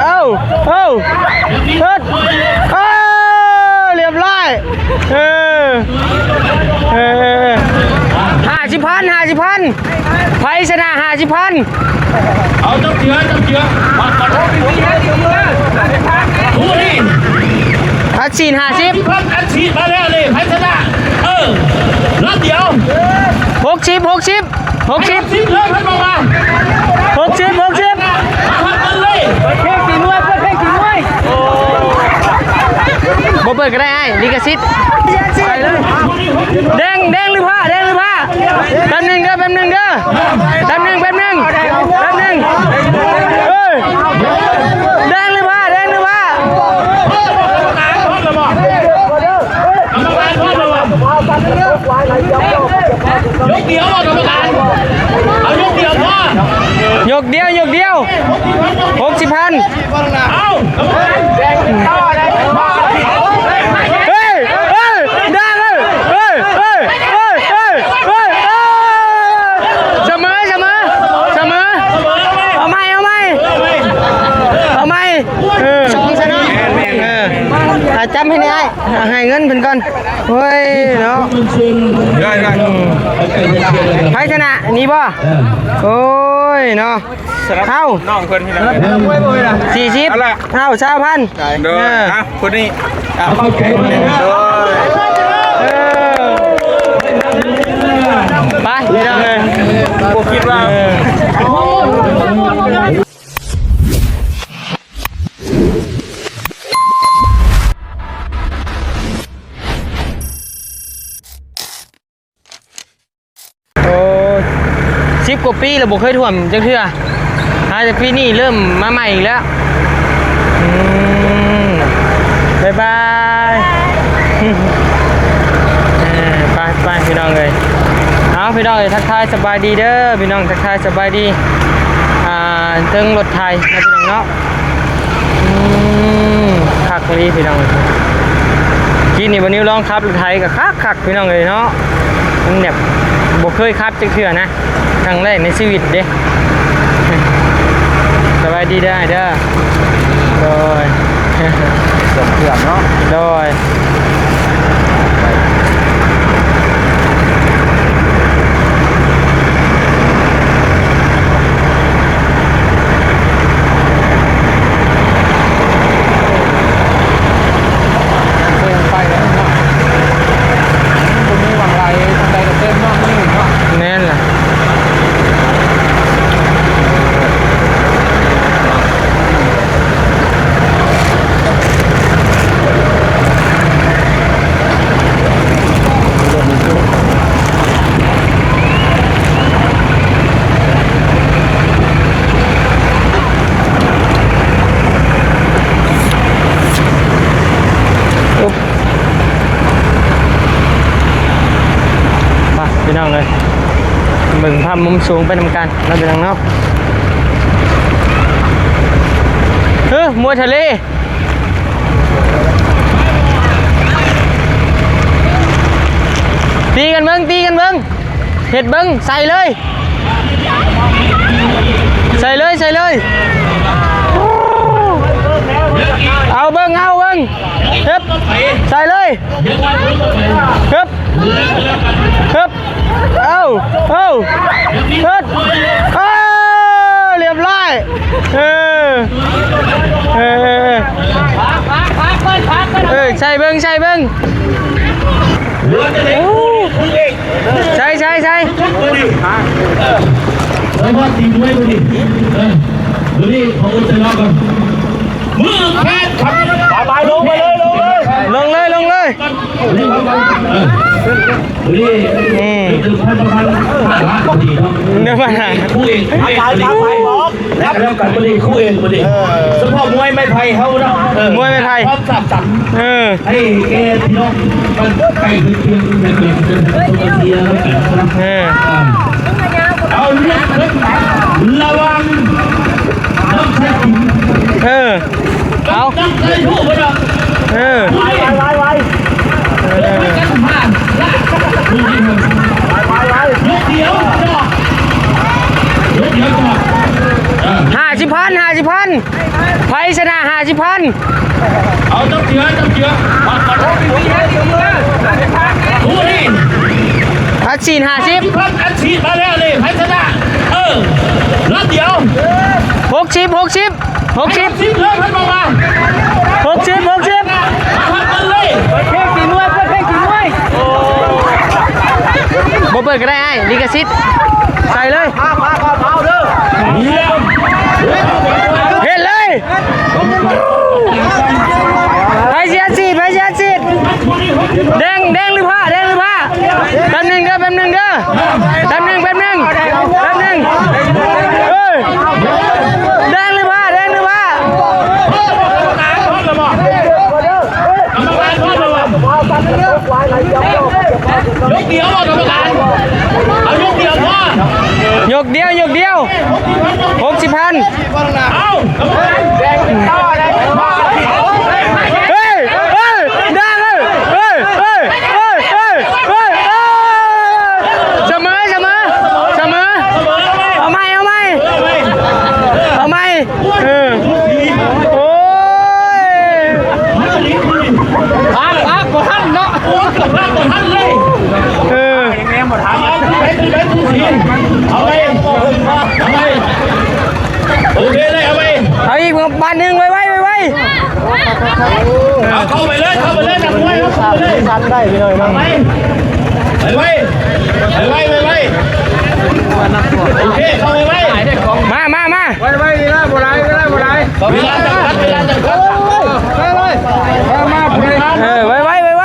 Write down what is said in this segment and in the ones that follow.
ເອົາ ເອົາ ເອີ ເອີ ລຽບຮ້ອຍ ເອີ ເອີ ເອີ ເອີ ຫ້າສິບພັນ ຫ້າສິບພັນ ໃຜຊະນະ ຫ້າສິບພັນ ເອົາ ຈັບເສືອ ຈັບເສືອ ມາ ມາ ຜູ້ນີ້ ອັດສີດ ຫ້າສິບ ພັນ ອັດສີດມາແລ້ວນີ້ ໃຜຊະນະ ເອີ ລອບດຽວ ຫົກສິບ ຫົກສິບ ຫົກສິບ ຫົກສິບເລີຍ ເພິ່ນບອກວ່າ ຫົກສິບ ຫົກສິບ ຮັບເງິນເລີຍ ເປີດເພງຕີມວຍ ເປີດເພງຕີມວຍ ບໍ່ເປີດກໍໄດ້ອ້າຍ ລິຂະສິດ ໃສ່ເລີຍ ແດງ ແດງຫຼືຜ້າ ແດງຫຼືຜ້າ ແປັບໜຶ່ງເດີ ແປັບໜຶ່ງເດີ ແປັບໜຶ່ງ ແປັບໜຶ່ງ ແປັບໜຶ່ງ ເອີຍ ແດງຫຼືຜ້າ ແດງຫຼືຜ້າ ກຳມະການພ້ອມແລ້ວບໍ່? ຍົກດຽວບໍ່ກຳມະການ? ເອົາຍົກດຽວພໍ. ຍົກດຽວ ຍົກດຽວ ຫົກສິບພັນ. ເອົາ ກຳມະການ ເຮີ້ຍ ເຮີ້ຍ ດັງ ເຮີ້ຍ ເຮີ້ຍ ເຮີ້ຍ ເຮີ້ຍ ເຮີ້ຍ ເຮີ້ຍ ສະເໝີ ສະເໝີ ສະເໝີ. ເອົາໃໝ່ ເອົາໃໝ່ ເອົາໃໝ່ ເອີ ສອງຊະນະ ເອີ ອາ ຈັບໃຫ້ແດ່ອ້າຍ. ໃຫ້ເງິນເພິ່ນກ່ອນ ໂອ້ຍເນາະ ໄດ້ໆ ໃຜຊະນະນີ້ບໍ່? ໂອ້ຍເນາະ ເອົາ ນ້ອງເພິ່ນ ສີ່ສິບ ເອົາ ຊາວພັນ ໂດຍ ເອີ ອ່ະ ຜູ້ນີ້ ອ່ະ ເຂົ້າໃຈເພິ່ນເດີ ເອີ ໄປ ພີ່ນ້ອງເອີຍ ບໍ່ຄິດວ່າ ເອີ. ໂອ້ ສິບກວ່າປີແລ້ວບໍ່ເຄີຍຖ້ວມຈັກເທື່ອ ຫາແຕ່ປີນີ້ເລີ່ມມາໃໝ່ອີກແລ້ວ. ອືມ ບາຍບາຍ ເອີ ໄປໆ ພີ່ນ້ອງເອີຍ. ເອົາ ພີ່ນ້ອງເອີຍ ທັກທາຍສະບາຍດີເດີ ພີ່ນ້ອງ ທັກທາຍສະບາຍດີ ອ່າ ເທິງລົດໄຖນະ ພີ່ນ້ອງເນາະ. ອືມ ຄັກອີ່ຫຼີພີ່ນ້ອງ ກີ້ນີ້ບ່າວນິວລອງຂັບລົດໄຖກໍຄັກໆ ພີ່ນ້ອງເອີຍເນາະ ມັນແບບບໍ່ເຄີຍຂັບຈັກເທື່ອນະ ຄັ້ງແລກໃນຊີວິດເດ້. ສະບາຍດີເດີອ້າຍເດີ. ໂດຍ ສົມເຄື່ອງເນາະ ໂດຍ. ແມ່ນລະ. ໄປ ພີ່ນ້ອງເອີຍ ເບິ່ງພາບມຸມສູງໄປນຳກັນເນາະ ພີ່ນ້ອງເນາະ. ເຮີ ມວຍທະເລ ຕີກັນເບິ່ງ ຕີກັນເບິ່ງ ເຮັດເບິ່ງ ໃສ່ເລີຍ ໃສ່ເລີຍ ໃສ່ເລີຍ ເອົາເບິ່ງ ເອົາເບິ່ງ ເຮັບ ໃສ່ເລີຍ ເຮັບ ເຮັບ ເອົາ ເອົາ ເຮັດ ເອີ ລຽບຮ້ອຍ ເອີ ເອີ ເອີ ໃສ່ເບິ່ງ ໃສ່ເບິ່ງ ໂອ້ ໃສ່ ໃສ່ ໃສ່ ສະພາບທີມມວຍມື້ນີ້ ເອີ ມື້ນີ້ຂໍອົດໃຈລໍກ່ອນ ມືແຂນ ໄປໆ ລົງໄປເລີຍ ລົງເລີຍ ລົງເລີຍ ລົງເລີຍ ອືມ ເດີມພັນ ເດີມພັນ ຄູ່ເອກ ຄູ່ເອກ ແລ້ວກັນ ມື້ນີ້ຄູ່ເອກ ມື້ນີ້ ເອີ ສະເພາະມວຍໄມ້ໄຜ່ເຮົາເນາະ ເອີ ມວຍໄມ້ໄຜ່ ຄວາມສາບສັນ ເອີ ໃຫ້ແກ່ພີ່ນ້ອງບ້ານໃກ້ເຄືອງ ໃຫ້ເປັນເປັນໂຊເຊຍນຳກັນ ເອີ ອ່າ ເອົາເລືອກເພິ່ນລະຫວ່າງນ້ອງຊາຍຈິງ ເອີ ເອົາ ເອີ ຫ້າສິບພັນ ຫ້າສິບພັນ ສິບພັນ ເອົາຈັບເທື່ອ ຈັບເທື່ອ ມາກ່ອນ ຜູ້ນີ້ ອັດສີດຫ້າສິບ ອັດສີດມາແລ້ວນີ້ ໃຜຊະນະ ເອີ ນັດດຽວ ຫົກສິບ ຫົກສິບ ຫົກສິບ ຫົກສິບເລີຍ ເພິ່ນບອກວ່າ ຫົກສິບ ຫົກສິບ ມາຮັບກັນເລີຍ ເພິ່ນເພງສີນວຍ ເພິ່ນເພງສີນວຍ ບໍ່ເປີດກໍໄດ້ອ້າຍ ລິຂະສິດ ໃສ່ເລີຍ ເຮັດເລີຍ ໃຜຊິອັດສີດ ໃຜຊິອັດສີດ ແດງ ແດງຫຼືຜ້າ ແດງຫຼືຜ້າ ແປັບໜຶ່ງເດີ ແປັບໜຶ່ງເດີ ແປັບໜຶ່ງ ແປັບໜຶ່ງ ແປັບໜຶ່ງ ເອີຍ ແດງຫຼືຜ້າ ແດງຫຼືຜ້າ ກຳມະການພ້ອມແລ້ວບໍ່ ກຳມະການພ້ອມແລ້ວບໍ່ ຍົກດຽວບໍ່ກຳມະການ ເອົາຍົກດຽວພໍ ຍົກດຽວ ຍົກດຽວ ຫົກສິບພັນ ເອົາ ເຮີ້ຍ ເຮີ້ຍ ດາງ ເຮີ້ຍ ເຮີ້ຍ ສະເໝີ ສະເໝີ ສະເໝີ ເອົາໃໝ່ ເອົາໃໝ່ ເອົາໃໝ່ ເອີ ໂອ້ຍ ພັກ ພັກ ບໍ່ທັນເນາະ ໂອ້ຍ ເກືອບພັກບໍ່ທັນເລີຍ ເອີ ເອົາ ເອົາ ເອົາ ເອົາ ເອົາ ເອົາ ໂອເຄເລີຍ ເອົາໄປ ເອົາອີກບາດໜຶ່ງ ໄວໆ ໄວໆ ເອົາ ເຂົ້າໄປເລີຍ ເຂົ້າໄປເລີຍ ນັກມວຍ ເຂົ້າໄປເລີຍ ໄດ້ພີ່ນ້ອງ ໄປ ໄວໆ ໂອເຄ ເຂົ້າໄປໄວ ມາ ມາ ມາ ໄວໆ ນີ້ນະ ບໍ່ຫຼາຍ ເວລາບໍ່ຫຼາຍ ເວລາຈຳກັດ ເວລາຈຳກັດ ໄວໆ ມາ ມາ ຜູ້ໃດ ເອີ ໄວໆ ໄວ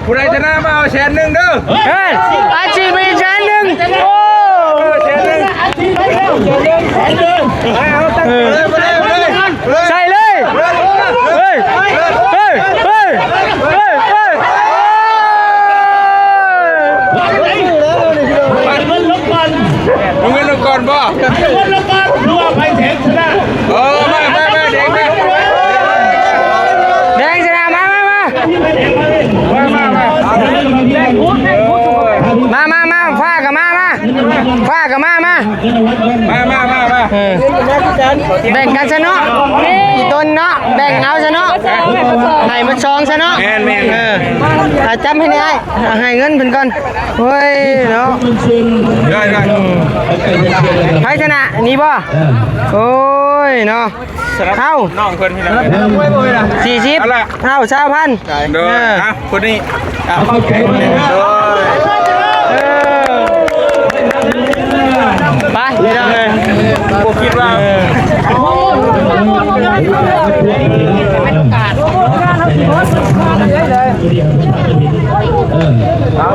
ໆ ຜູ້ໃດຊະນະມາເອົາແສນໜຶ່ງເດີ ເອີ ອັດສີດໄປແສນໜຶ່ງ ໂອ້ ເອີ ແສນໜຶ່ງ ເອີ ໃສ່ເລີຍ ເຮີ້ຍ ເຮີ້ຍ ເຮີ້ຍ ເຮີ້ຍ ເງິນລົງກ່ອນ ເອົາເງິນລົງກ່ອນບໍ່ ເງິນລົງກ່ອນ ເພື່ອໃຜແສນຊະນະ ເອີ ມາ ມາ ມາ ແດງ ແດງ ແດງຊະນະ ມາ ມາ ມາ ມາ ມາ ມາ ມາ ມາ ມາ ຟ້າກໍມາ ມາ ຟ້າກໍມາ ມາ ມາ ມາ ມາ ເອີ ແບ່ງກັນຊະເນາະ ອີ່ຕົນເນາະ ແບ່ງເອົາຊະເນາະ ໃຫ້ໝົດຊອງຊະເນາະ ແມ່ນໆ ເອີ ອາ ຈັບໃຫ້ແດ່ອ້າຍ ໃຫ້ເງິນເພິ່ນກ່ອນ ໂອ້ຍເນາະ ໄດ້ໆ ໃຜຊະນະ ນີ້ບໍ່ ໂອ້ຍເນາະ ເອົາ ນ້ອງເພິ່ນພີ່ນ້ອງ ສີ່ສິບ ເອົາຊາວພັນ ໂດຍ ເອີ ອ່ະ ຜູ້ນີ້ ອ່ະ ໂດຍ ເອີ ໄປພີ່ນ້ອງເອີຍ ບໍ່ຄິດວ່າ ເອີ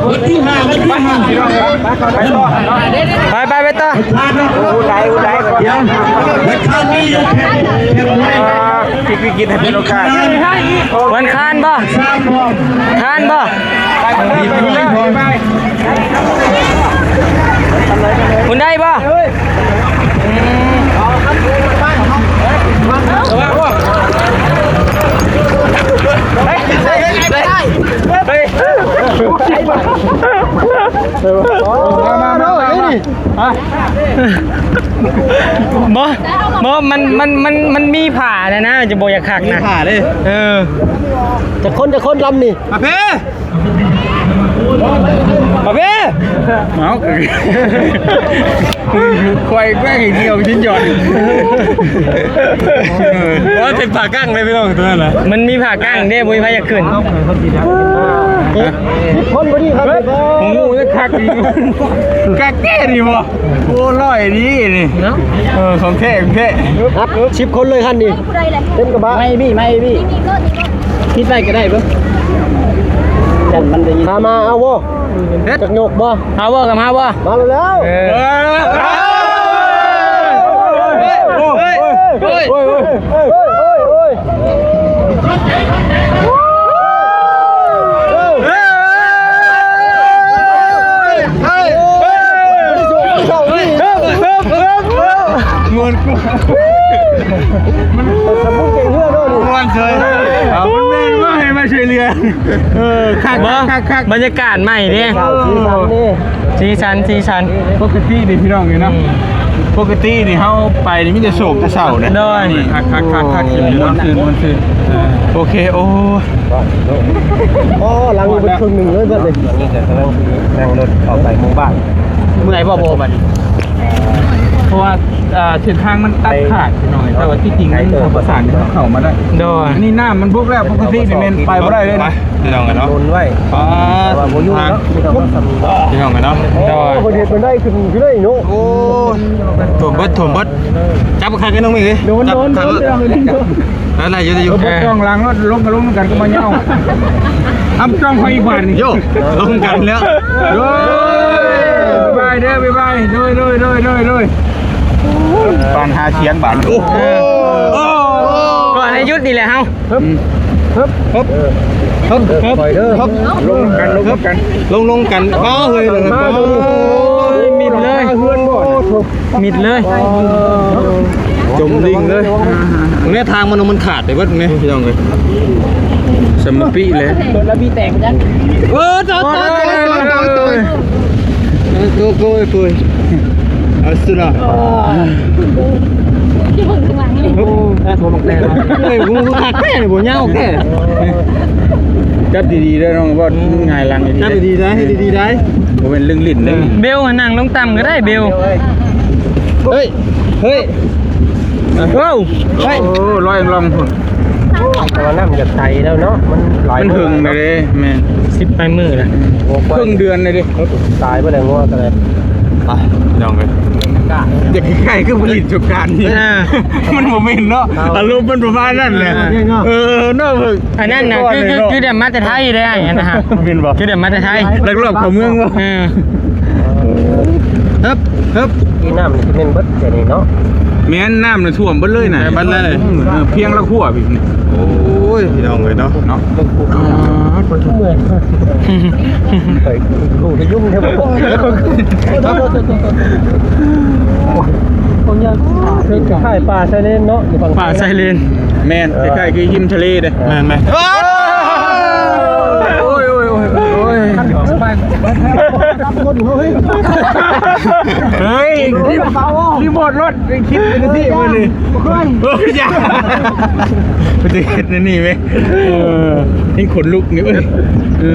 ວັນທີຫ້າ ວັນທີຫ້າ ໄປ ໄປ ໄປຕໍ່ ຜູ້ໃດ ຜູ້ໃດ ດຽວ ວັນຄານມີຢູ່ແຂກ ແຂກ ອ່າ ພິກວິກິດໃຫ້ເປັນໂອກາດ ວັນຄານບໍ່ ຄານບໍ່ ຄຸນໄດ້ບໍ່ ມາ ມາ ມາ ມາ ບໍ່ ບໍ່ ມັນ ມັນ ມັນ ມັນມີຜ້າແດ່ນະ ຈະບໍ່ຢາກຄັກນະ ມີຜ້າເດ້ ເອີ ຈັກຄົນ ຈັກຄົນລຳນີ້ ມາເພ ມາເພ ເອົາ ຂ້ອຍແກວ່ງໃຫ້ດຽວຊິນຢອນ ເອີ ວ່າເປັນຜ້າກັ້ງເດ້ພີ່ນ້ອງ ຕົວນັ້ນນະ ມັນມີຜ້າກັ້ງເດ້ ບໍ່ມີໃຜຢາກຂຶ້ນ ສິບຄົນພໍດີຄັບ ໂອ້ໂຫ ຄັກອີກ ຄັກແທ້ນີ້ບໍ່ ໂອ້ ຮ້ອຍດີນີ້ ເນາະ ເອີ ຂອງແທ້ ຂອງແທ້ ຄັບ ສິບຄົນເລີຍຄັນນີ້ ເຕັມກະບະ ໄມມີ ໄມມີ ຕິດໄວ້ກໍໄດ້ເບິ່ງ ຢ້ານມັນໄດ້ຍິນ ພາມາເອົາບໍ່ ເຮັດ ຈັກຍົກບໍ່ ເອົາບໍ່ ກັບເຮົາບໍ່ ມາແລ້ວ ເອີ ໂອ້ຍ ໂອ້ຍ ໂອ້ຍ ໂອ້ຍ ໂອ້ຍ ມ່ວນ ມ່ວນເສີຍ ເອົາ ມັນແມ່ນວ່າໃຫ້ມາຊ່ວຍເຫຼືອ ເອີ ຄັກ ຄັກ ຄັກ ບັນຍາກາດໃໝ່ເດ້ ເອີ ສີສັນ ສີສັນ ປົກກະຕິນີ້ພີ່ນ້ອງເອີຍເນາະ ອືມ ປົກກະຕິນີ້ເຮົາໄປນີ້ມີແຕ່ໂສກແຕ່ເສົ້າເດ້. ໂດຍ ນີ້ຄັກໆໆ ໂອ້ ມ່ວນຊື່ນ ມ່ວນຊື່ນ. ເອີ ໂອເຄ ໂອ້ ອໍ ຫຼັງເບິດເຄິ່ງໜຶ່ງເລີຍບັດນີ້. ອັນນີ້ກໍກຳລັງຊິນັ່ງລົດເຂົ້າໄປໝູ່ບ້ານ. ເມື່ອຍບໍ່ ບໍ່ບັດນີ້? ເພາະວ່າ ອ່າ ເສັ້ນທາງມັນຕັດຂາດ ໄປ ພີ່ນ້ອງ ແຕ່ວ່າທີ່ຈິງມັນ ໄປເຕີບ ທາງປະສານເຂົ້າມາໄດ້. ໂດຍ ອັນນີ້ນ້ຳມັນບົກແລ້ວ ປົກກະຕິນີ້ແມ່ນໄປບໍ່ໄດ້ເລີຍນະ. ພີ່ນ້ອງເອີຍເນາະ ດົນໄວ້ ອ່າ ແຕ່ວ່າບໍ່ຢູ່ເນາະ ພີ່ນ້ອງເນາະ ພີ່ນ້ອງເອີຍເນາະ. ໂດຍ ໂອ້ ເພິ່ນເຮັດເພິ່ນໄດ້ຂຶ້ນຢູ່ໄດ້ເນາະ. ໂອ້ ຖ້ວມເບິດ ຖ້ວມເບິດ. ຈັບຄັກໃຫ້ນ້ອງເມເອີຍ ໂດນ ຈັບ ໂດນ ຄັກ ໂດນ ໂດນ ໂດນ. ເອີ ໄດ້ຢູ່ ໄດ້ຢູ່. ເອີ ບໍ່ ເອີ ຈ້ອງຫຼັງລົດ ລົງກໍລົງນຳກັນກໍມາເຍົາ. ອ້ຳ ຈ້ອງຂ້ອຍອີກບາດນີ້. ໂຢ ລົງນຳກັນແລ້ວ. ໂດຍ ບາຍບາຍເດີ ບາຍບາຍ. ໂດຍ ໂດຍ ໂດຍ ໂດຍ ໂດຍ. ປານຫາສຽງບາດ. ໂອ້ໂຫ ເອີ ໂອ້ ກ່ອນໃຫ້ຢຸດນີ້ແຫຼະເຮົາ. ຮຶບ ຮຶບ ຮຶບ ຮຶບ ຄ່ອຍເດີ ຮຶບ ລົງນຳກັນ ລົງນຳກັນ ລົງ ລົງກັນ. ປ້າເຮີຍ ໂອ້ຍ ມິດເລີຍ ເຮືອນບໍ່ນະ ມິດເລີຍ ຈົມດິ່ງເລີຍ. ເບິ່ງແນ່ ທາງມັນ ມັນຂາດໄປເບິດແນ່ ພີ່ນ້ອງເອີຍ. ສຳມະປິເລີຍ ລົດລະບີແຕກຈັກ. ເອີ ໂຕ ໂຕ ໂຕ ໂຕ ໂຕ ໂຕ ໂຕ ໂຕ ໂຕ ໂຕ ເອົາສຸດລະ. ໂອ້ຍ ໂອ້ຍ ກູຄັກແທ້ນີ້ ບໍ່ຍາວແທ້. ຈັບດີໆເດີນ້ອງ ບໍ່ຫງາຍຫຼັງດີໆ ຈັບດີໆໄດ້ ດີໆໄດ້ ບໍ່ແມ່ນລຶ້ງຫຼິ້ນເດ້. ເບວ ນັ່ງລົງຕ່ຳກໍໄດ້ ເບວ. ເຮີ້ຍ ເຮີ້ຍ ໂອ້ ເຮີ້ຍ ໂອ້ ລອຍລ່ອງພຸ້ນ. ແຕ່ວ່ານ້ຳຢາກໃສແລ້ວເນາະ ມັນຫຼາຍ ມັນເຖິງເດ້. ແມ່ນ ສິບປາຍມື້ລະ ເຄິ່ງເດືອນເລີຍເດ້. ຕາຍໄປແລ້ວງົວກໍໄດ້. ໄປ ນ້ອງເອີຍ ຢາກໃກ້ໆຄືຜະລິດສົງການນີ້ ອ່າ ມັນບໍ່ແມ່ນເນາະ ອາລົມມັນປະມານນັ້ນແຫຼະ. ເອີ ເອີ ເນາະ ເພິ່ນ ອັນນັ້ນນະ ຄື ຄື ຄືດຽວມາແຕ່ໄທເດ້ ອັນນັ້ນນະ ແມ່ນບໍ່? ຄືດຽວມາແຕ່ໄທ ລັກລອບເຂົ້າເມືອງບໍ່? ເອີ ຮຶບ ຮຶບ ທີ່ນ້ຳນີ້ຊິແມ່ນເບິດແຖວນີ້ເນາະ. ແມ່ນ ນ້ຳນະຖ້ວມເບິດເລີຍນະ ແມ່ນເບິດເລີຍ. ເອີ ພຽງລະຂົວພີ່. ໂອ້ຍ ພີ່ນ້ອງເອີຍເນາະ ເນາະ ເມື່ອຍ ໄປ ໂອ້ ໄປຫຍຸ້ງແທ້ບໍ່? ຂ້າຍປ່າຊາຍເລນເນາະ ຢູ່ຝັ່ງ ປ່າຊາຍເລນ. ແມ່ນ ເອີ ຄ້າຍໆຄືຮິມທະເລເດ້. ແມ່ນໆ ໂອ້ຍ ໂອ້ຍ ໂອ້ຍ ໂອ້ຍ ໂອ້ຍ ເຮີ້ຍ ຣີໂມດລົດ ຄິດເປັນທີ່ມື້ນີ້. ໂອ້ຍ ຢ່າ ມັນຈະເຮັດແນວນີ້ເວີຍ. ເອີ ຍັງຂົນລຸກຢູ່ເວີຍ. ເອີ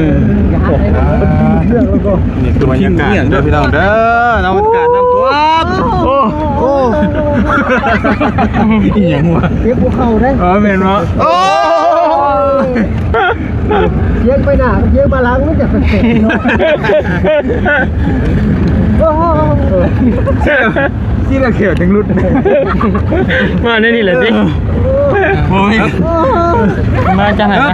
ນີ້ຄືບັນຍາກາດເດີພີ່ນ້ອງເດີ ເນາະ ບັນຍາກາດນ້ຳຖ້ວມ. ໂອ້ ໂອ້ ອີ່ຫຍັງວະ ເກັບບໍ່ເຂົ້າເດ້. ເອີ ແມ່ນບໍ່? ໂອ້ ທຽງໄປໜ້າ ທຽງມາຫຼັງ ມັນຈະເປັນເນາະ. ໂອ້ ຊິລະແຂ້ວຈັ່ງຫຼຸດ ມາໃນນີ້ແຫຼະຕິ. ໂອ້ຍ ມາຈັ່ງໃດນະ?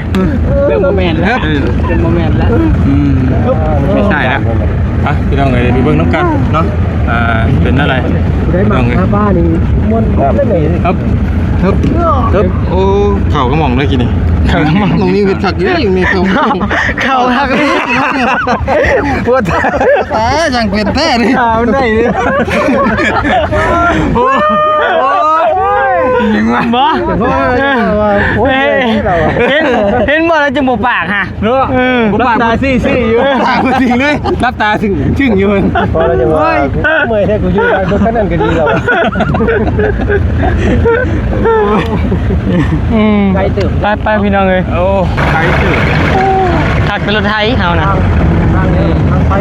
ເລີ່ມບໍ່ແມ່ນແລ້ວ ເລີ່ມບໍ່ແມ່ນແລ້ວ. ອືມ ບໍ່ໃຊ່ລະ. ອ່ະ ພີ່ນ້ອງເອີຍ ໄປເບິ່ງນຳກັນເນາະ ອ່າ ເປັນແນວໃດ ຜູ້ໃດມັກຫາປານີ້ມ່ວນເລີຍ. ໂອ້ ເຂົ້າກະໝ່ອງເລີຍກີ້ນີ້ ເຂົ້າກະໝ່ອງ. ນ້ອງນິວເຮັດຄັກຢູ່ ຍັງມີເຂົ້າ ເຂົ້າຄັກ ປວດຕາ ຈັ່ງເປັນແທ້ນີ້ ຖາມໄດ້ເລີຍ. ໂອ້ຍ ບໍ່ ເຫັນ ເຫັນບໍ່ລະຈຶ່ງບໍ່ປາກຫະ ເນາະ. ເອີ ບໍ່ປາກ ຕາຊີໆຢູ່ ຕາເບິ່ງເລີຍ ຫຼັບຕາຊຶ້ງໆຢູ່. ພໍລະຈັ່ງວ່າ ໂອ້ຍ ເມື່ອຍແທ້ ກູຢູ່ໄດ້ລົດຄັນນັ້ນກະດີແລ້ວ. ອືມ ໄກເຕີບ ໄປໆ ພີ່ນ້ອງເອີຍ. ໂອ້ ໄກເຕີບ ຄັກແຕ່ລົດໄຖເຮົານະ. ທາງ ທາງ ທາງໄປ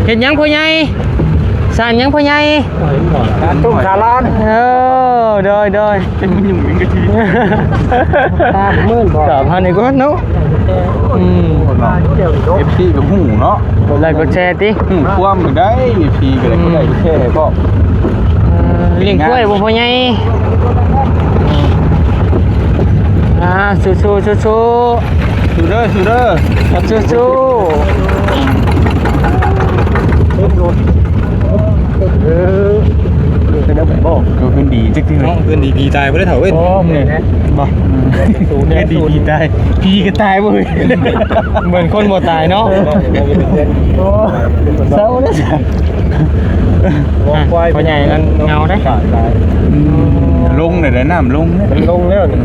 ເຮັດຫຍັງພໍ່ໃຫຍ່? ສານຫຍັງພໍ່ໃຫຍ່? ສານຕຸ້ມສາລານ. ເອີ ໂດຍໆ ເປັນມັນຫຍຸ້ງເປັນກະທີ ຕາມໝື່ນບໍ່ ຕາມເຮົານີ້ກ່ອນເນາະ. ອືມ ເອັຟຊີກະຮູ້ເນາະ ກົດໄລກົດແຊຕິ ຮູ້ຄວາມກະໄດ້ ເອັຟຊີກະໄດ້ ອືມ ກົດໄລກົດແຊໃຫ້ພ້ອມ. ເອີ ລ້ຽງກ້ວຍບໍ່ພໍ່ໃຫຍ່? ອ່າ ສູ້ໆ ສູ້ໆ ສູ້ເດີ ສູ້ເດີ ສູ້ໆ. ເອີ ເປັນຫຍັງບໍ່? ກໍຄືນດີຈັກທີເນາະ ຄືນດີຜີຕາຍບໍ່ໄດ້ເຖົ້າເອີຍ. ບໍ່ ເຮັດດີຜີຕາຍ ຜີກະຕາຍບໍ່ເຮີ້ຍ? ເໝືອນຄົນບໍ່ຕາຍເນາະ. ເສົ້າເລີຍ ພໍ່ໃຫຍ່ນັ້ນເຫງົາເດ້. ອືມ ລົງແລ້ວເດ້ ນ້ຳລົງເດ້ ມັນລົງແລ້ວນີ້.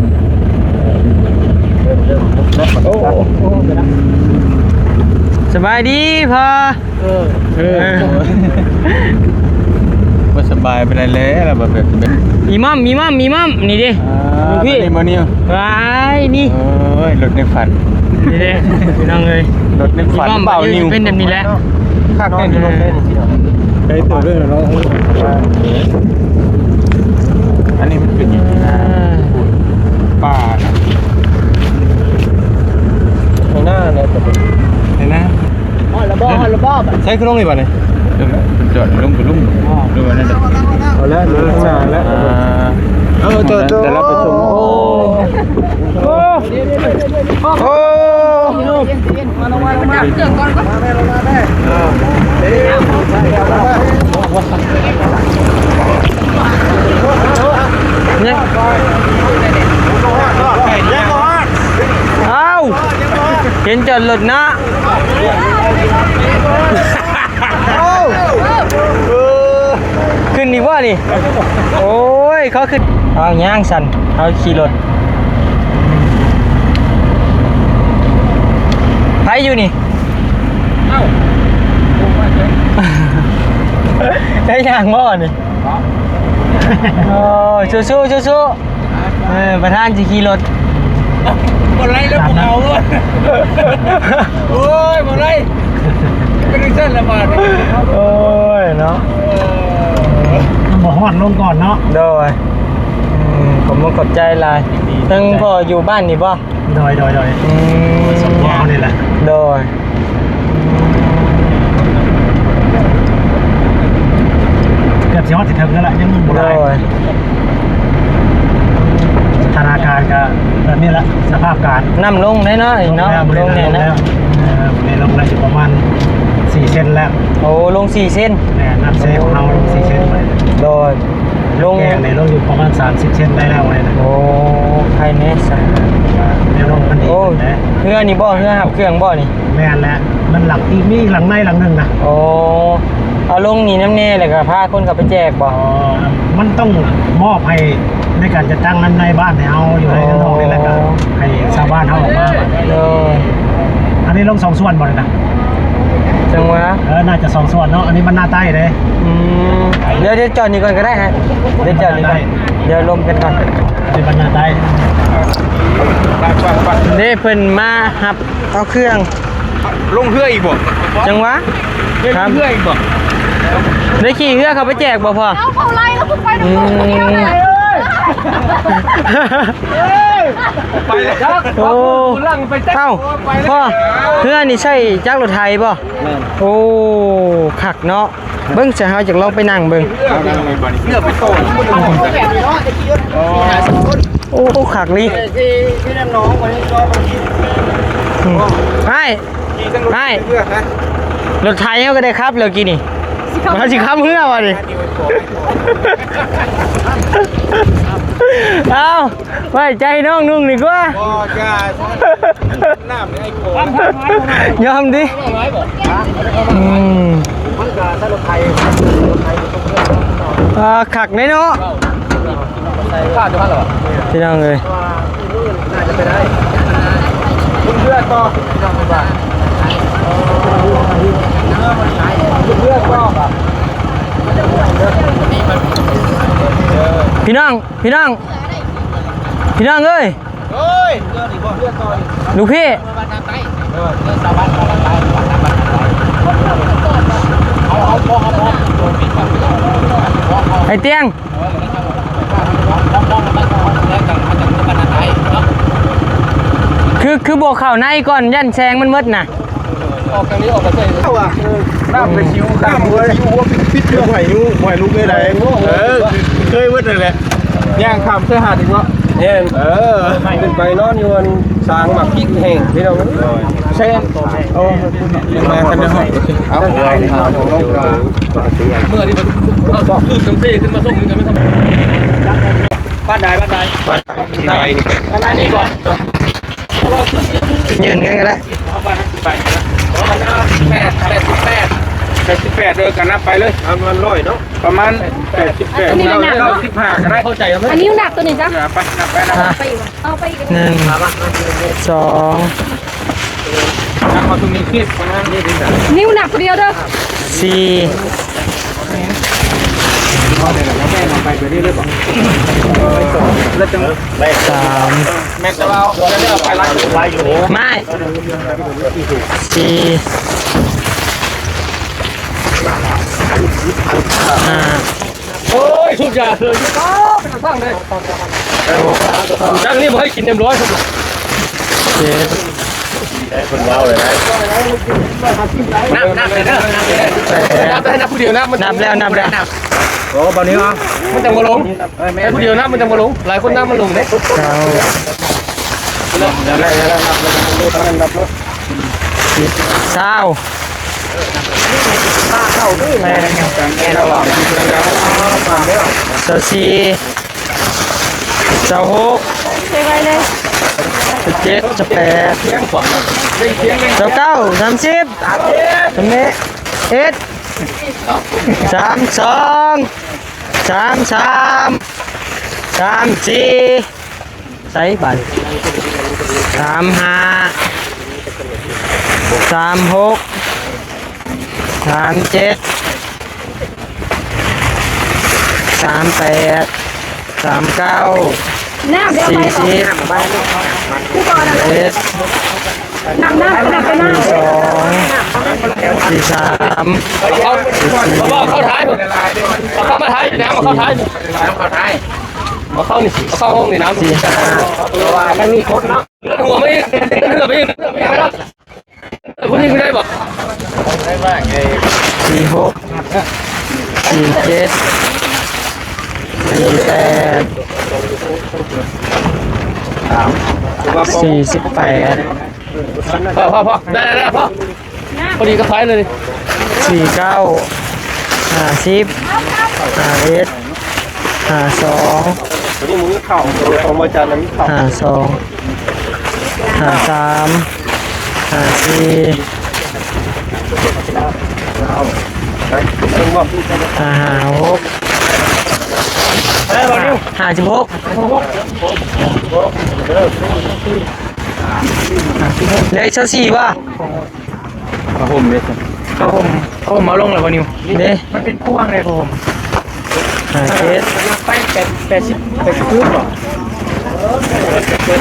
ໂອ້ ສະບາຍດີພໍ່. ເອີ ເອີ ເອີ ບໍ່ສະບາຍປານໃດແລ້ວ ແລ້ວແບບ ອີ່ໝໍ້າ ອີ່ໝໍ້າ ອີ່ໝໍ້າ ນີ້ເດ້ ອ່າ ນີ້ພີ່ ນີ້ບໍ່ນິວ ວ້າຍ ນີ້ ໂອ້ຍ ລົດໃນຝັນ ນີ້ເດ້ ພີ່ນ້ອງເອີຍ ລົດໃນຝັນ ອີ່ໝໍ້າ ບ່າວນິວ ເປັນແບບນີ້ແຫຼະ ຄັກແນ່ຢູ່ລົດເດ້ນີ້ ໄກເຕີບເລີຍເນາະ ອັນນີ້ມັນເປັນຫຍັງ ເອີ ປ່ານະ ໃນໜ້າແຫຼະ ໃນໜ້າ ຮອດລະບໍ່ ຮອດລະບໍ່ ໃສ່ຄືລົງນີ້ບາດນີ້ ເອີ ຈອດລົງ ໄປລົງ ອໍ ລົງອັນນັ້ນ ເອົາແລ້ວ ຢູ່ຂ້າງໜ້າແລ້ວ ອ່າ ເອີ ຈອດ ແຕ່ລະໄປສົ່ງ ໂອ້ ໂອ້ ໂອ້ ອ້າວ ເຫັນຈອດລົດເນາະ ຂຶ້ນອີກບໍ່ນີ້ ໂອ້ຍ ຂໍຂຶ້ນ ເອົາຍ່າງຊັ້ນ ເອົາຂີ່ລົດ ໃຜຢູ່ນີ້ ເອົ້າ ໄດ້ຍ່າງບໍ່ນີ້ ໂອ້ຍ ສູ້ໆ ສູ້ໆ ເອີ ປະທານຊິຂີ່ລົດ ບໍ່ໄດ້ແລ້ວ ບໍ່ເອົາ ໂອ້ຍ ບໍ່ໄດ້ ເປັນຈັ່ງຊັ້ນລະບາດນີ້ ໂອ້ຍເນາະ ເອີ ມັນບໍ່ຮອດ ລົງກ່ອນເນາະ ໂດຍ ອືມ ຂອບຄຸນຂອບໃຈຫຼາຍ ທັງພໍ່ຢູ່ບ້ານນີ້ບໍ່? ໂດຍ ໂດຍ ໂດຍ ອືມ ສົມພໍເຮົານີ້ແຫຼະ ໂດຍ ເກືອບຊິຮອດຊິເຖິງແລ້ວລະ ຍັງບໍ່ຫຼາຍ ໂດຍ ສະຖານະການກະແບບນີ້ລະ ສະພາບການ ນ້ຳລົງແນ່ເນາະ ເນາະ ລົງແນ່ເນາະ ເອີ ລົງແລ້ວຢູ່ປະມານສີ່ເຊັນແລ້ວ ໂອ້ ລົງສີ່ເຊັນ ແມ່ນ ນ້ຳເຊຂອງເຮົາລົງສີ່ເຊັນ ໂດຍ ລົງ ແກງນີ້ລົງຢູ່ປະມານສາມສິບເຊັນໄດ້ແລ້ວ ໂອ້ ໃຄແນ່ຊະ ແນວລົມມັນດີ ໂອ້ ແນ່ ເຮືອນີ້ບໍ່ ເຮືອຮັບເຄື່ອງບໍ່ນີ້ ແມ່ນແຫຼະ ມັນຫຼັງ ອີກ ມີອີກຫຼັງໃນຫຼັງໜຶ່ງນະ ໂອ້ ເອົາລົງນີ້ນຳແນ່ ແລ້ວກໍພາຄົນເຂົ້າໄປແຈກບໍ່ ອໍ ມັນຕ້ອງມອບໃຫ້ໃນການຈັດຕັ້ງນຳໃນບ້ານໃຫ້ເຮົາ ຢູ່ໃນນອກນີ້ ແລ້ວກໍໃຫ້ຊາວບ້ານເຮົາອອກມາ ໂດຍ ອັນນີ້ລົງສອງສ່ວນບໍ່ນີ້ນະ ຈັ່ງຫວະ ເອີ ໜ້າຈະສອງສ່ວນເນາະ ອັນນີ້ບັນນາໃຕ້ເດ້ ອືມ ດຽວ ດຽວຈອດນີ້ກ່ອນກໍໄດ້ຮະ ດຽວຈອດນີ້ກ່ອນ ບັນນາໃຕ້ ດຽວລົມກັນກ່ອນ ອັນນີ້ບັນນາໃຕ້ ເດ້ ເພິ່ນມາຮັບເອົາເຄື່ອງ ລົງເຮືອອີກບໍ່? ຈັ່ງຫວະ ໄດ້ລົງເຮືອອີກບໍ່? ໄດ້ຂີ່ເຮືອເຂົ້າໄປແຈກບໍ່ພໍ່? ເອົາ ເຂົາໄລ່ແລ້ວ ໄປນຳ ອືມ ເຂົາເດີ ໄປແລ້ວ ໂອ້ ເອົ້າ ພໍ່ ເຮືອນີ້ໃຊ້ຈັກລົດໄຖບໍ່? ແມ່ນ ໂອ້ ຄັກເນາະ ເບິ່ງຊະ ເຮົາຢາກລອງໄປນັ່ງເບິ່ງ ເຮືອໄປຕໍ່ ໂອ້ ຄັກລີ ອືມ ອ້າຍ ອ້າຍ ລົດໄຖເຮົາກໍໄດ້ຂັບແລ້ວກີ້ນີ້ ວ່າຊິຂັບເຮືອວ່ານີ້ ເອົ້າ ໄວ້ໃຈນ້ອງນຸ່ງດີກວ່າ ບໍ່ ຢ່າ ນ້ຳໃນໄອ້ໂກ ຍອມຕິ ອືມ ມັນກໍໃຊ້ລົດໄຖ ອ່າ ຄັກແນ່ເນາະ ພີ່ນ້ອງເອີຍ ພີ່ນ້ອງ ພີ່ນ້ອງ ພີ່ນ້ອງເອີຍ ລູກພີ່ ໄອ້ຕຽງ ຄື ຄືບໍ່ເຂົ້າໃນກ່ອນ ຢ້ານແສງມັນໝົດນະ ອອກທາງນີ້ ອອກໄປໃສ ເອົາວ່າ ນ້ຳໄປຊິວ ນ້ຳໄປຊິວ ຫົວປິດ ບໍ່ໃຫ້ຢູ່ ບໍ່ໃຫ້ລຸກເລີຍໃດ ເອີ ເຄີຍໝົດນັ້ນແຫຼະ ຍ່າງຂ້າມຊາຍຫາດອີກເນາະ ແມ່ນ ເອີ ຂຶ້ນໄປນອນຢູ່ອັນສາງໝາກພິກແຫ້ງ ພີ່ນ້ອງ ແຊງ ໂອ້ ມາກັນເດີ ເອົາ ເມື່ອທີ່ມັນ ເອົາ ຄືກຳເຊຂຶ້ນມາສົ່ງນີ້ກໍແມ່ນ ບ້ານໃດ ບ້ານໃດ ບ້ານໃດ ບ້ານໃດນີ້ກ່ອນ ຢືນກັນກໍໄດ້ ແປດ ແປດສິບແປດ ແປດສິບແປດ ເອີ ກໍນັບໄປເລີຍ ປະມານຮ້ອຍເນາະ ປະມານແປດສິບແປດ ອັນນີ້ໜັກເນາະ ເກົ້າສິບຫ້າກໍໄດ້ ເຂົ້າໃຈບໍ່ ອັນນີ້ໜັກຕົວນີ້ຈ້ະ ເອີ ໄປ ນັບໄປ ນັບໄປ ເອົາໄປອີກ ເອົາໄປອີກ ໜຶ່ງ ສອງ ນັບເອົາຕົວນີ້ ສິບ ປະມານນີ້ ນິ້ວໜັກຜູ້ດຽວເດີ ສີ່ ສາມ ໄມ້ ສີ່ ຫ້າ ໂອ້ຍ ສຸດຍອດເລີຍ ເປັນທາງເດ້ ຈັ່ງນີ້ບໍ່ໃຫ້ກິນເຕັມຮ້ອຍ ເຈັດ ເພິ່ນເວົ້າເລີຍນະ ນັບ ນັບເດີ ນັບເດີ ແປດ ນັບໄດ້ ນັບຜູ້ດຽວ ນັບ ນັບແລ້ວ ນັບແລ້ວ ໂອ້ ບາດນີ້ເອົາ ມັນຈັ່ງບໍ່ລົງ ໃຫ້ຜູ້ດຽວນັບ ມັນຈັ່ງບໍ່ລົງ ຫຼາຍຄົນນັບມັນລົງເດ້ ເກົ້າ ສິບ ຊາວ ຊາວສີ່ ຊາວຫົກ ຊາວເຈັດ ຊາວແປດ ຊາວເກົ້າ ສາມສິບ ສາມສິບເອັດ ສາມສອງ ສາມສາມ ສາມສີ່ ໃສ່ບາດ ສາມຫ້າ ສາມຫົກ ສາມເຈັດ ສາມແປດ ສາມເກົ້າ ສີ່ສິບ ເອັດ ສີ່ສອງ ສີ່ສາມ ເອົາເຂົ້າທ້າຍ ເອົາເຂົ້າມາທ້າຍ ນ້ຳເອົາເຂົ້າທ້າຍ ນ້ຳເຂົ້າທ້າຍ ເອົາເຂົ້ານີ້ ເອົາເຂົ້າຫ້ອງນີ້ ນ້ຳ ສີ່ຫ້າ ເພາະວ່າມັນມີຄົນເນາະ ເລື່ອນຫົວມາອີກ ເລື່ອນເຫືອໄປອີກ ເລືອດໄປອີກ ເລືອດໄປອີກ ເລືອດໄປອີກ ຜູ້ຍິງໄດ້ບໍ່ ສີ່ຫົກ ສີ່ເຈັດ ສີ່ແປດ ສີ່ສິບແປດ ພໍ ພໍ ພໍ ໄດ້ ໄດ້ ພໍ ພໍດີກັບໄຟເລີຍ ສີ່ເກົ້າ ຫ້າສິບ ຫ້າເອັດ ຫ້າສອງ ຕົວນີ້ມັນມີເຂົ້າ ຂອງອາຈານນະມີເຂົ້າ ຫ້າສອງ ຫ້າສາມ ຫ້າສີ່ ຫ້າຫ້າຫົກ ຫ້າສິບຫົກ ເຫຼືອອີກຊາວສີ່ບໍ່? ຜ້າຫົ່ມເດ້ ຜ້າຫົ່ມ ຜ້າຫົ່ມເອົາລົງແລ້ວບໍ່ນິວ? ເດ້ ມັນເປັນພວງເດ້ຜ້າຫົ່ມ ຫ້າເຈັດ ໄປແປດ ແປດສິບ ແປດສິບຄືນບໍ່?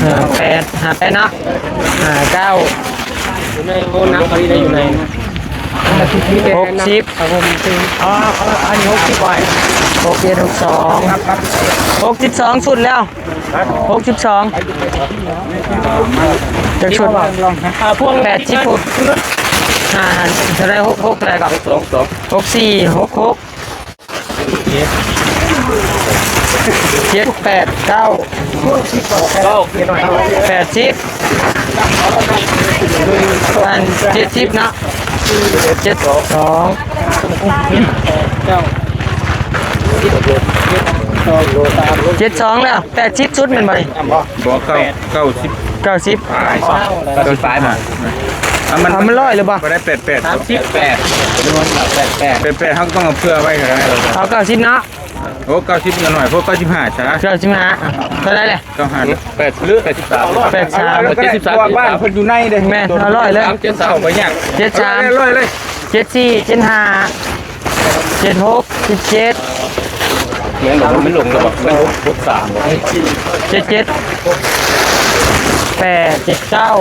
ຫ້າແປດ ຫ້າແປດເນາະ ຫ້າເກົ້າ ຢູ່ໃນໂຮນນັບອັນນີ້ໄດ້ຢູ່ໃນ ຫົກສິບ ຜ້າຫົ່ມຄື ອໍ ອັນນີ້ຫົກສິບໄວ້ ຫົກເຈັດ ຫົກສອງ ຫົກສິບສອງ ຊຸດແລ້ວ ຫົກສິບສອງ ຈັກຊຸດ? ແປດສິບ ຫົກ ຫ້າ ເທົ່າໃດ? ຫົກ ຫົກເທົ່າໃດກໍ? ຫົກສອງ ຫົກສີ່ ຫົກຫົກ ເຈັດ ເຈັດແປດເກົ້າ ເກົ້າ ແປດສິບ ອັນ ເຈັດສິບເນາະ ເຈັດສອງ ເຈັດສອງແລ້ວ ແປດສິບ ຊຸດແມ່ນບໍ່ນີ້? ບໍ່ ເກົ້າ ເກົ້າສິບ ເກົ້າສິບ ເກົ້າສິບປາຍ ເກົ້າສິບປາຍ ມັນ ເອົາມັນຮ້ອຍຫຼືບໍ່? ບໍ່ໄດ້ ແປດແປດ ສາມສິບແປດ ແປດແປດ ເຮົາຕ້ອງເອົາເພື່ອໄວ້ກໍໄດ້ ເອົາເກົ້າສິບເນາະ ໂອ້ ເກົ້າສິບມັນກໍໜ້ອຍໂພດ ເກົ້າສິບຫ້າຊະ ເກົ້າສິບຫ້າ ເທົ່າໃດແຫຼະ? ເກົ້າຫ້າ ແປດ ຫຼື ແປດສິບສາມ ແປດສິບສາມ ເພາະວ່າບ້ານເພິ່ນຢູ່ໃນເດ້ ແມ່ນ ເອົາຮ້ອຍເລີຍ ສາມເຈັດສາມ ໄປຍາກ ເຈັດສາມ ຮ້ອຍເລີຍ ເຈັດສີ່ ເຈັດຫ້າ ເຈັດຫົກ ເຈັດເຈັດ ແມ່ນບໍ່? ມັນລົງແລ້ວບໍ່? ມັນຫົກ ຫົກສາມ ເຈັດເຈັດ ແປດເຈັດເກົ້າ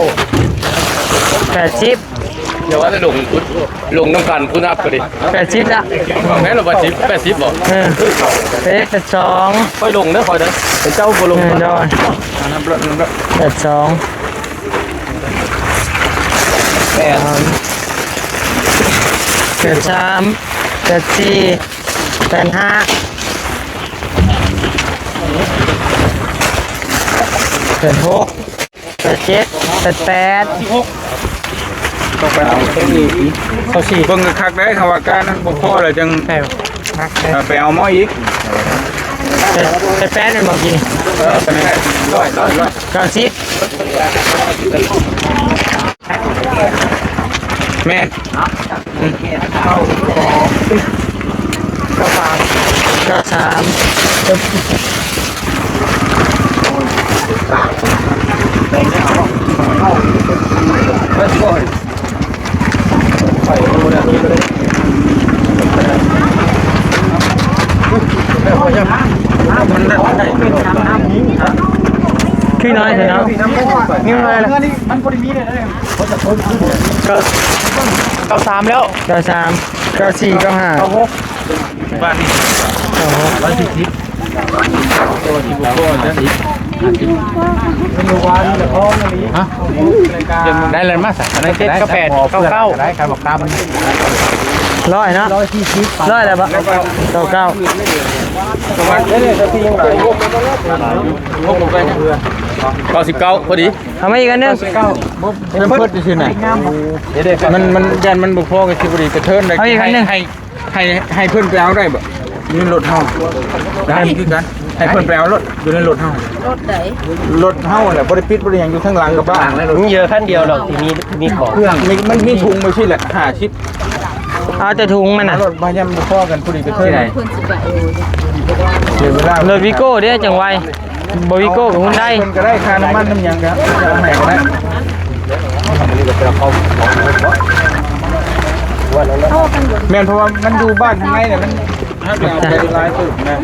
ແປດສິບ ຢ່າວ່າແຕ່ລົງພຸ້ນ ລົງນຳກັນພຸ້ນ ນັບກໍດີ ແປດສິບລະ ແມ່ນບໍ່? ແປດສິບ ແປດສິບບໍ່? ເອີ ເອີ ແປດສອງ ຂ້ອຍລົງເດີ ຂ້ອຍເດີ ເຈົ້າບໍ່ລົງ ເອີ ໂດຍ ນັບເລີຍ ນັບເລີຍ ແປດສອງ ແປດ ແປດສາມ ແປດສີ່ ແປດຫ້າ ແປດຫົກ ແປດເຈັດ ແປດແປດ ຕ້ອງໄປເອົາເພິ່ນອີກ ເຂົ້າສີ່ ເບິ່ງຄັກໆເດ້ ຖ້າວ່າການນັ້ນບໍ່ພໍແລ້ວຈັ່ງ ເອີ ໄປເອົາໝໍອີກ ແປດ ແປດແປດແມ່ນບໍ່ກີ້ ເອີ ແປດແປດ ຮ້ອຍ ຮ້ອຍ ເກົ້າສິບ ແມ່ນ ເກົ້າສາມ ເກົ້າສາມ ໂອ້ຍ. ພີ່ນ້ອຍເນາະ ນີ້ເທົ່າໃດລະ? ເກົ້າ ເກົ້າສາມແລ້ວ ເກົ້າສາມ ເກົ້າສີ່ ເກົ້າຫ້າ ເກົ້າຫົກ ບ້ານນີ້ ເກົ້າຫົກ ຮ້ອຍສີ່ສິບ ຮະ? ໄດ້ແລ້ວມາຊະ ອັນນັ້ນເຈັດ ເກົ້າແປດ ເກົ້າເກົ້າ ໄດ້ຄັນບໍ່ຕາມ ຮ້ອຍເນາະ ຮ້ອຍສີ່ສິບ ຮ້ອຍແລ້ວບໍ່? ເກົ້າເກົ້າ ເກົ້າສິບເກົ້າ ພໍດີ ເອົາມາອີກອັນໜຶ່ງ ເພິ່ນເພິ່ນຊື່ນະ ມັນ ມັນ ຢ້ານມັນບໍ່ພໍກໍຊິບໍ່ດີ ກະເທີນໄດ້ ເອົາອີກອັນໜຶ່ງ ໃຫ້ ໃຫ້ ໃຫ້ເພິ່ນໄປເອົາໄດ້ບໍ່? ຢູ່ໃນລົດເຮົາ ໄດ້ຄືກັນ ໃຫ້ເພິ່ນໄປເອົາໂລດ ຢູ່ໃນລົດເຮົາ ລົດໃດ? ລົດເຮົາແຫຼະ ບໍ່ໄດ້ປິດບໍ່ໄດ້ຫຍັງ ຢູ່ທາງຫຼັງກະບະ ມີເຢີຄັນດຽວດອກທີ່ມີ ທີ່ມີຂອງ ເຄື່ອງ ມີ ມັນມີຖົງໄວ້ຊີ້ແຫຼະ ຫ້າສິບ ເອົາແຕ່ຖົງມັນນະ ເອົາໂລດ ມາຍາມບໍ່ພໍກັນ ພໍດີໄປເທີນ ເພິ່ນຊິໄປເອົາ ເສຍເວລາ ລົດວີໂກ້ເດ້ ຈັ່ງໄວ ບໍ່ວີໂກ້ກະຮຸນໄດ ເພິ່ນກະໄດ້ ຄ່ານ້ຳມັນນ້ຳຫຍັງກະເອົາໃຫ້ກະໄດ້ ແມ່ນ ເພາະວ່າມັນຢູ່ບ້ານຂ້າງໃນແຫຼະ ມັນ ເຮົາຊິເອົາໄປຫຼາຍຕື່ມນະ